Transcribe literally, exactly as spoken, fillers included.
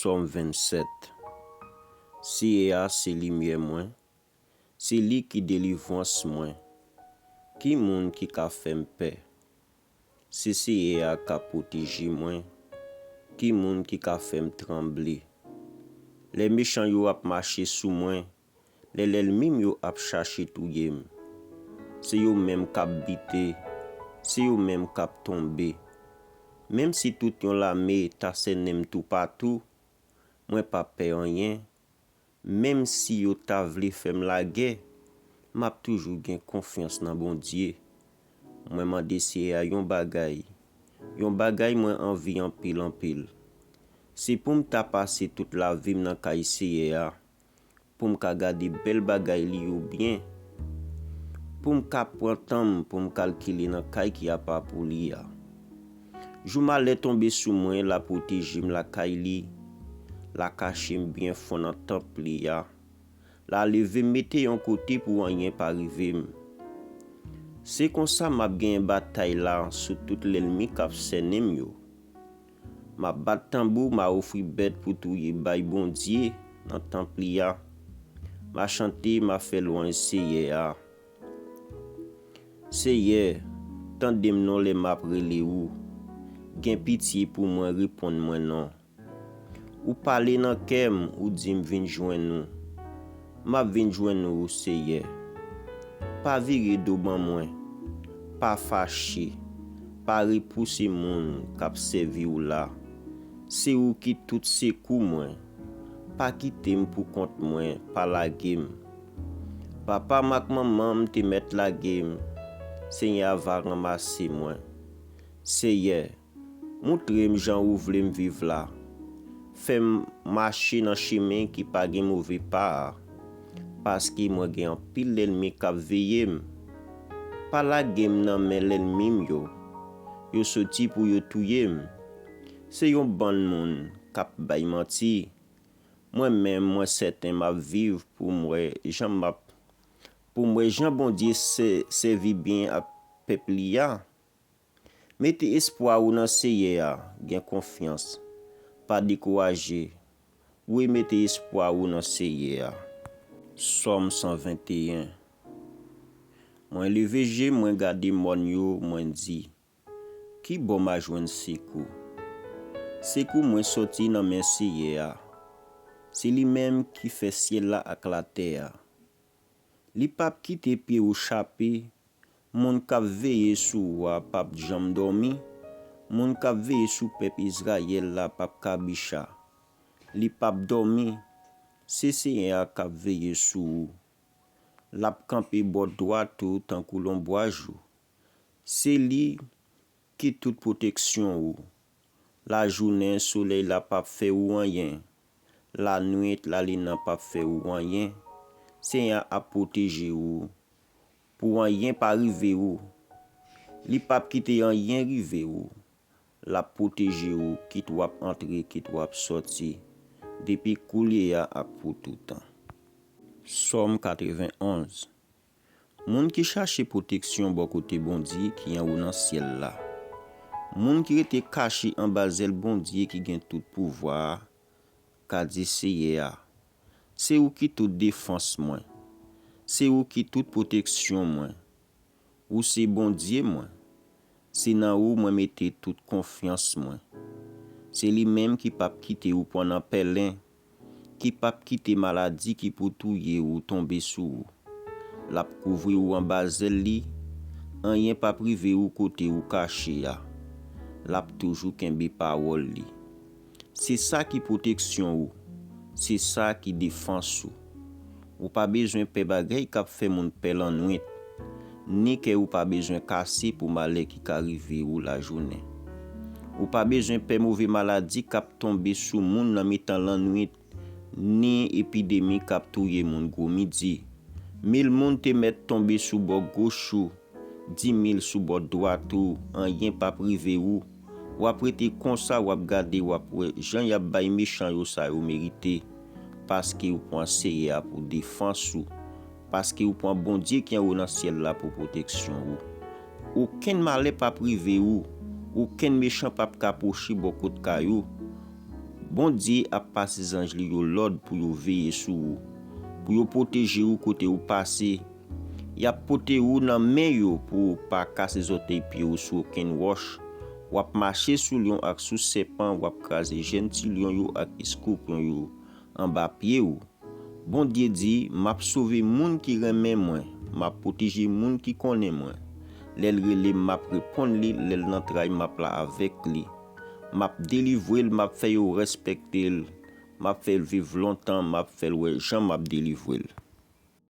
Sòm vennsèt. Seyè a se limyè mwen, se li ki delivrans mwen. Ki moun ki ka fè m pè? Se Seyè a k ap pwoteje mwen. Ki moun ki ka fè m tranble? Lè mechan yo ap mache sou mwen, lè lènmi m yo ap chache touye m, se yo menm k ap bite, se yo menm k ap tonbe. Menm si tout yon lame ta sènen m toupatou, mwen p ap pè anyen. Menm si yo ta vle fè m lagè, m ap toujou gen konfyans nan Bondye. Mwen mande Seyè a yon bagay, yon bagay mwen anvi anpil, anpil. Se pou m ta pase tout lavi m nan kay Seyè a, pou m ka gade bèl bagay li yo byen, pou m ka pran tan m pou m kalkile nan kay ki apa pou li a. Jou malè tonbe sou mwen, l a pwoteje m lakay li, l a kache m byen fon nan tanp li a. L a leve m mete yon kote pou anyen pa rive m. Se konsa m ap genyen batay la sou tout lènmi k ap sènen m yo. M a bat tanbou, m a ofri bèt pou touye bay Bondye nan tanp li a. M a chante, m a fè lwanj Seyè a. Seyè, tande m non lè m ap rele ou. Gen pitye pou mwen, reponn mwen non. Ou pale nan kè m, ou di m vin jwenn ou. M ap vin jwenn ou, Seyè. Pa vire do ban mwen. Pa fache. Pa repouse moun k ap sèvi w la. Se ou ki tout sekou mwen. Pa kite m pou kont mwen, pa lage m. Papa m ak manman m te mèt lage m. Seyè a va ranmase mwen. Seyè, montre m jan ou vle m viv la. Fè m mache nan chemen ki pa gen move pa a, paske mwen gen anpil lènmi k ap veye m. Pa lage m nan men lènmi m yo. Yo soti pou yo touye m. Se yon bann moun k ap bay manti. Mwen menm, mwen sèten m ap viv pou m wè jan m ap, pou m wè jan Bondye sè-, sèvi byen ak pèp li a. Mete espwa ou nan Seyè a, gen konfyans. Pa dekouraje. Wi, mete espwa ou nan Seyè a. Sòm san venteyen. Mwen leve je mwen gade mòn yo, mwen di, ki bò m a jwenn sekou? Sekou mwen soti nan men Seyè a. Se li menm ki fè syèl la ak latè a. Li p ap kite pye ou chape. Moun k ap veye sou ou a p ap janm dòmi. Moun k ap veye sou pèp Izrayèl la p ap kabicha. Li p ap dòmi. Se Seyè a k ap veye sou ou. L ap kanpe bò dwat ou tankou lonbwaj ou. Se li ki tout pwoteksyon ou. Lajounen, solèy la p ap fè ou anyen. Lanwit, lalin nan p ap fè ou anyen. Seyè a ap pwoteje ou pou anyen pa rive ou. Li p ap kite anyen rive ou. L ap pwoteje ou, kit w ap antre, kit w ap sòti, depi koulye a ak pou toutan. Sòm katrevenn onz. Moun ki chache pwoteksyon bò kote Bondye ki anwo nan syèl la. Moun ki rete kache anba zèl Bondye ki gen tout pouvwa a, ka di Seyè a, se ou ki tout defans mwen. Se ou ki tout pwoteksyon mwen. Ou se Bondye mwen. Se nan ou mwen mete tout konfyans mwen. Se li menm ki p ap kite ou pran nan pèlen, ki p ap kite maladi ki pou touye ou tonbe sou ou. L ap kouvri ou anba zèl li, anyen p ap rive ou kote ou kache a. L ap toujou kenbe pawòl li. Se sa ki pwoteksyon ou, se sa ki defans ou. Ou pa bezwen pè bagay k ap fè moun pè lannwit, ni kè ou pa bezwen kase pou malè ki ka rive ou lajounen. Ou pa bezwen pè move maladi k ap tonbe sou moun nan mitan lannwit, ni epidemi k ap touye moun gwo midi. Mil moun te mèt tonbe sou bò goch ou, dimil sou bò dwat ou, anyen p ap rive ou. W ap rete konsa, w ap gade, w ap wè jan y ap bay mechan yo sa yo merite, paske ou pran Seyè a pou defans ou, paske ou pran Bondye ki anwo nan syèl la pou pwoteksyon ou. Okenn malè p ap rive ou, okenn mechan p ap ka pwoche bò kot kay ou. Bondye ap pase zanj li yo lòd pou yo veye sou ou, pou yo pwoteje ou kote ou pase. Y ap pote ou nan men yo pou ou pa kase zòtèy pye ou sou okenn wòch. W ap mache sou lyon ak sou sèpan, w ap kraze jèn ti lyon yo ak eskopyon yo anba pye ou. Bondye di, m ap sove moun ki renmen mwen, m ap pwoteje moun ki konnen mwen. Lè l rele m, m ap reponn li, lè l nan tray, m ap la avèk li. M ap delivre l, m ap fè yo respekte l, m ap fè l viv lontan, m ap fè l wè jan m ap delivre l.